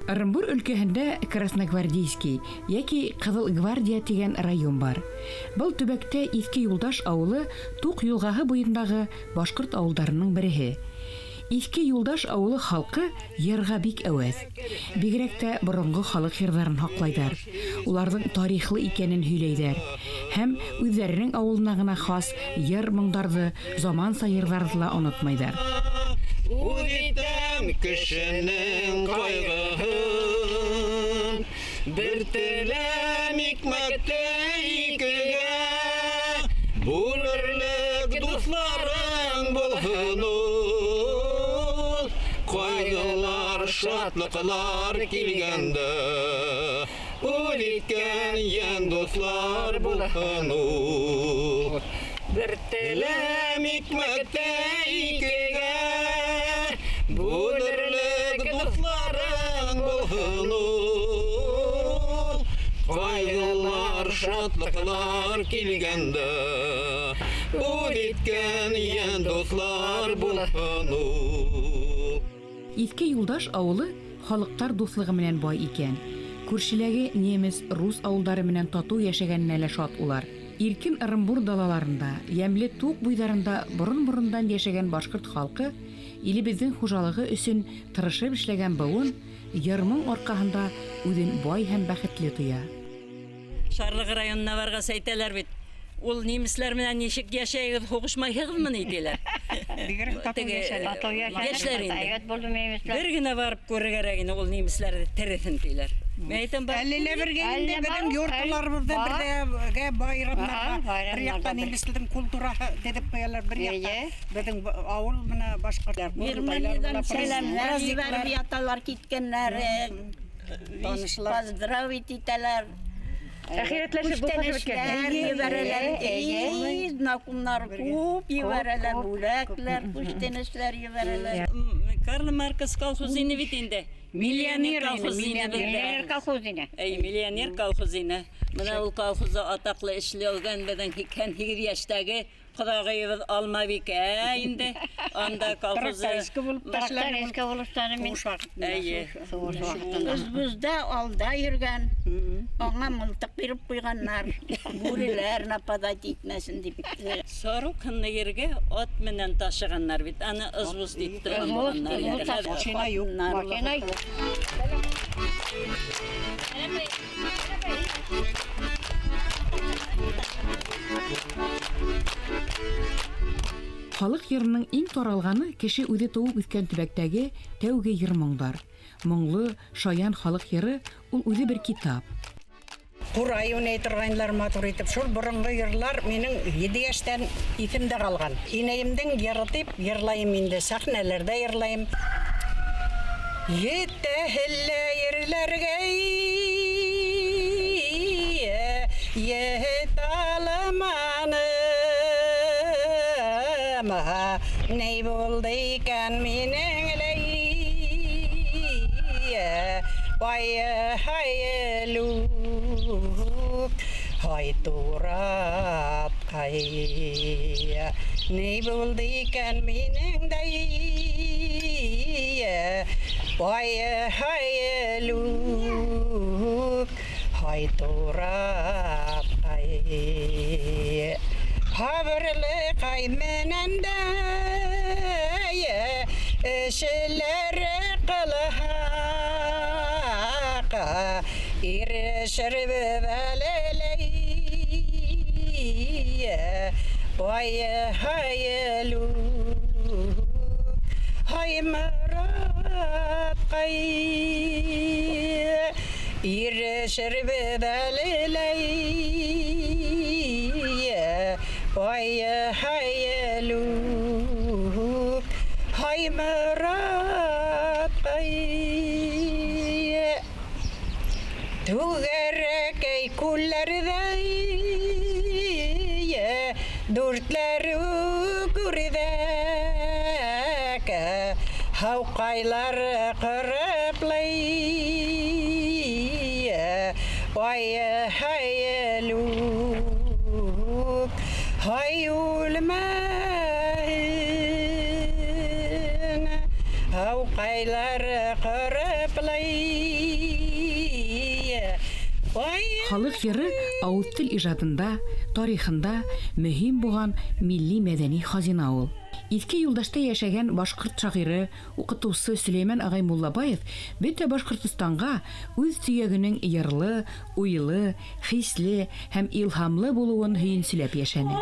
Ырымбур өлкәһендә Красногвардейский йәки Ҡыҙыл гвардия тигән район бар. Был төбәктә Иҫке Юлдаш ауылы Туҡ йылғаһы буйындағы башҡорт ауылдарының береһе. Иҫке Юлдаш ауылы халҡы йырға бик әүәҫ. Бигерәк тә боронғо халыҡ йырҙарын һаҡлайҙар. Уларҙың тарихлы икәнен һөйләйҙәр. Һәм үҙҙәренең ауылына ғына хас йыр-моңдарҙы, заманса йырҙарҙы ла онотмайҙар. Үҙ итәм кешенең ҡайғыһын, бер теләм икмәкте икегә бүлерлек дуҫларың булһын ул. Ҡайғылар, шатлыҡлар килгәндә, үҙ иткән йән дуҫлар булһын ул. Бер теләм икмәкте икегә бүлерлек дуҫларың булһын ул. Ҡайғылар, шатлыҡлар килгәндә, үҙ иткән йән дуҫлар булһын ул. Иҫке Юлдаш ауылы халыҡтар дуҫлығы менән бай икән. Күршеләге немец, рус ауылдары менән татыу йәшәгәненә лә шат улар. Иркен Ырымбур далаларында, йәмле Туҡ буйҙарында борон-борондан йәшәгән башҡорт халҡы илебеҙҙең хужалығы өсөн тырышып эшләгән быуын йыр-моң арҡаһында үҙен бай һәм бәхетле тоя. Шарлығы районына барғас әйтәләр бит, ул немецләр менән нисек йәшәйегеҙ, һуғышмайһығыҙмы ни тиләр. Бигерәк татыу Теге йәшәнек. Татыу йәшәнек, йәшләр инде. Әйбәт булды немецләр. Бер генә барып күрергә ине ул немецләрҙе тересен тиләр. Мин әйтәм, барып Әле лә бергә инде Әллә беҙҙең бар, йортларыбыҙҙа бар. бергә байрамдарға, Ага, бер байрамдарҙа яҡта бер. немецләрҙең культураһы тиҙеп ҡуялар, бер яҡта Эйе. беҙҙең ауыл менән башҡорттар. Германиядан сәләмләр праздниклар. ебәреп яталар киткәннәре. Танышлар. Поздравить итәләр. Әхирәтләшеп дуҫлашып бөткән. Күстәнәсләр ебәрәләр. Эйе. Эй, знакомнар күп ебәрәләр, бүләкләр, күстәнәсләр ебәрәләр. Карл Маркс колхоз ине бит инде. Миллионер ине, колхоз ине миллионер. беҙҙә. Миллионер колхоз ине. Эй, миллионер колхоз ине. Мына ул колхозда атаҡлы эшләгән беҙҙең 88 йәштәге ҡоҙағыйыбыҙ Алмабикә инде. Анда колхозы Трактористка булып та эшләне ул. Трактористка булып эшләне мин. Һуғыш ваҡытында. Эйе. Һуғыш ваҡытында. Үҙебеҙҙә алда йөрөгән, аңа мылтыҡ биреп ҡуйғаннар. Бүреләр нападать итмәһен тип. Сорок ергә ат менән ташығаннар бит. Аны ызбуз дип торған Ызбуз, булғаннар ызбуз инде. ташыған. Машина юҡ. Машина юҡ. Халыҡ йырының иң таралғаны кеше үҙе тыуып үҫкән төбәктәге тәүге йыр-моңдар. Моңло, шаян халыҡ йыры ул үҙе бер китап. Ҡурай уйнай торғайнылар матур итеп. Шул боронғо йырлар минең 7 йәштән иҫемдә ҡалған. Инәйемдең йыры тип йырлайым инде, сәхнәләрҙә йырлайым. Етәһеллә ерләргә ете алманым. Ни булды икән минең ләй? Ай, һай, лүк, һай, туратҡай. Ни булды икән минең дәй? Ай, һай, лүк, һай, туратҡай. Һабырлыҡай менән дә эшләр ҡылһаҡ, ирешербеҙ әле ләй. Ай, һай, лүк, һай, Моратҡай. Ирешербеҙ әле ләй. Ай, һай, лүк, һай, Моратҡай. Түгәрәкәй күлләрҙәй, дүртләр күрҙәк, һауҡайлар ҡырыплай. Ай, һай, лүк, һай, үлмәһен, һау Таукайлары корыплай. Халыҡ йыры ауыҙ тел ижадында, тарихында мөһим булған милли мәҙәни хазина ул. Иҫке Юлдашта йәшәгән башҡорт шағиры, уҡытыусы Сөләймән ағай Муллабаев бөтә Башҡортостанға үҙ төйәгенең йырлы, уйлы, хисле һәм илһамлы булыуын һөйөнсөләп йәшәне.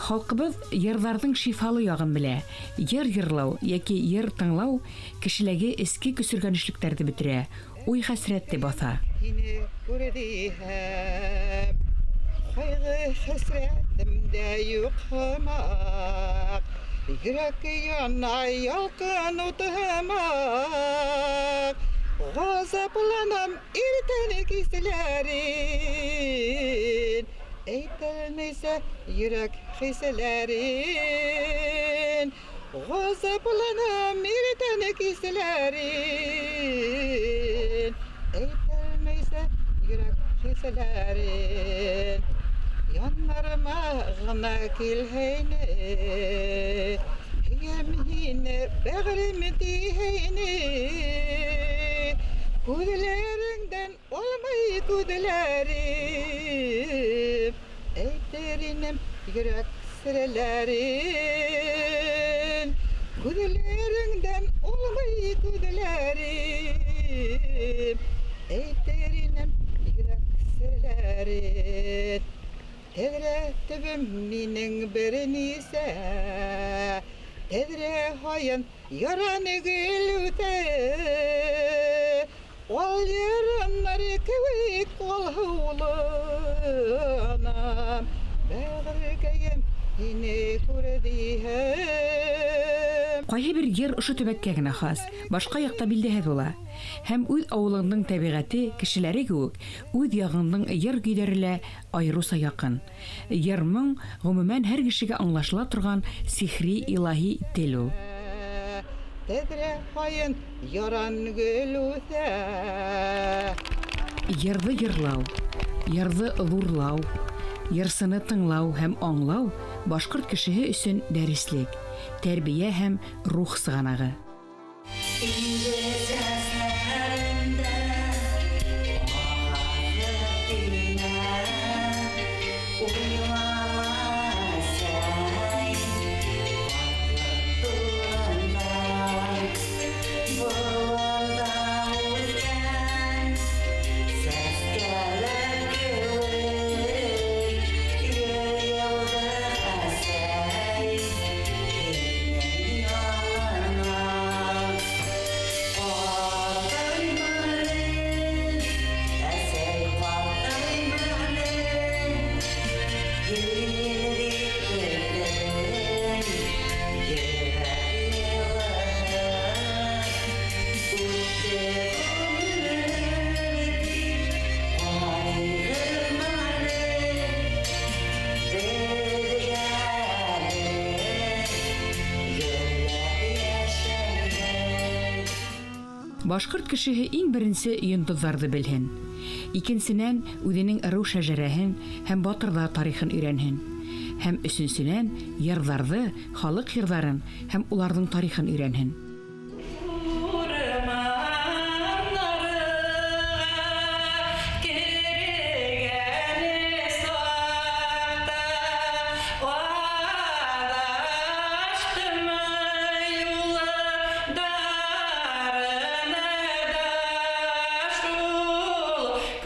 Халҡыбыҙ йырҙарҙың шифалы яғын белә. Йыр йырлау йәки йыр тыңлау кешеләге эске көсөргәнешлектәрҙе бөтөрә, уй-хәсрәтте баҫа. Һине күрҙем, ҡайғы-хәсрәтем дә юҡ һымаҡ, йөрәк яна ялҡын уты һымаҡ, ғазапланам иртән киселәрен, әйтелмәйсә йөрәк хиселәрен, ғазапланам иртән киселәрен, әйтелмәйсә йөрәк хиселәрен. Яннарыма ғына килһәйне, һөйәм һине, бәғерем тиһәйне, күҙҙәреңдән алмай күҙҙәрем, әйтер инем йөрәк сереләрен, күҙҙәреңдән алмай күҙҙәрем, әйтер инем йөрәк сереләрен. Тәҙрә төбөм минең бер нисә, тәҙрә һайын яраны гөл үҫә, ул яраннар кеүек алһыуланам, бәғеркәйем һине күрҙиһәм. Ҡайһы бер йыр ошо төбәккә генә хас, башҡа яҡта билдәһеҙ була. Һәм үҙ ауылыңдың тәбиғәте, кешеләре кеүек, үҙ яғыңдың йыр көйҙәре лә айырыуса яҡын. Йыр-моң ғөмүмән һәр кешегә аңлашыла торған сихри илаһи тел ул. Тәҙрә һайын яран гөл үҫә. Йырҙы йырлау, йырҙы ҙурлау, йырсыны тыңлау һәм аңлау башҡорт кешеһе өсөн дәреслек, тәрбиә һәм рух сығанағы. Башҡорт кешеһе иң беренсе йондоҙҙарҙы белһен. Икенсенән, үҙенең ырыу шәжәрәһен һәм батырҙар тарихын өйрәнһен. Һәм өсөнсөнән, йырҙарҙы, халыҡ йырҙарын һәм уларҙың тарихын өйрәнһен. Урман.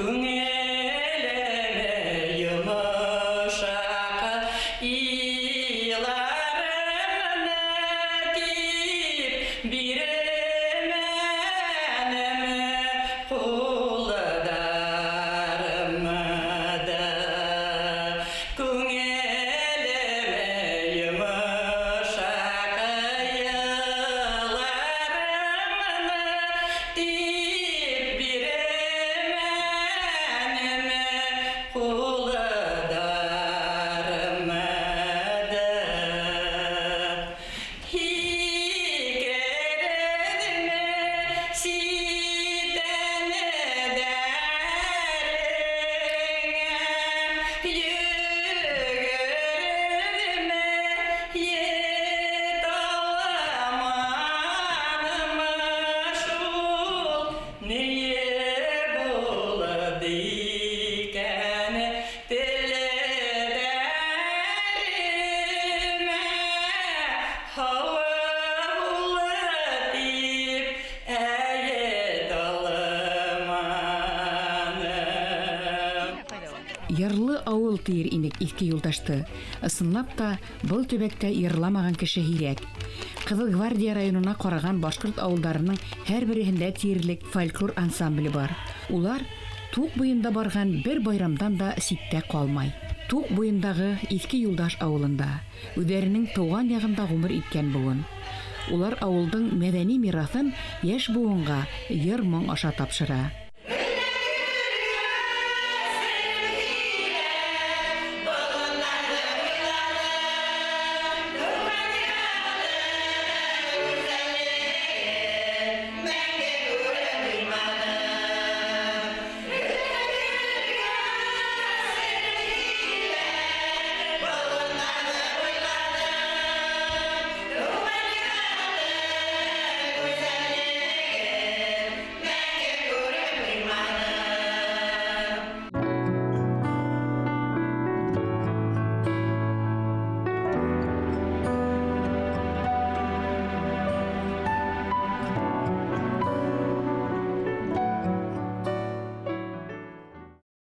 Күңелеме йомшаҡ Иларымны тип бирмәнем Ҡулдарымды. Күңелеме йомшаҡ Иларымны тип бирмәнем Ҡулдарымды. Һикерҙеме ситән дәреңә, Йүгерҙеме ет алманым шул, Ни булды икән телдәремә, Һау бул тип әйтә алманым. Йырлы ауыл тиер инек Иҫке Юлдашты. Ысынлап та, был төбәктә йырламаған кеше һирәк. Ҡыҙыл Гвардия районына ҡараған башҡорт ауылдарының һәр береһендә тиерлек фольклор ансамбле бар. Улар Туҡ буйында барған бер байрамдан да ситтә ҡалмай. Туҡ буйындағы Иҫке Юлдаш ауылында үҙҙәренең тыуған яғында ғүмер иткән быуын. Улар ауылдың мәҙәни мираҫын йәш быуынға йыр-моң аша тапшыра.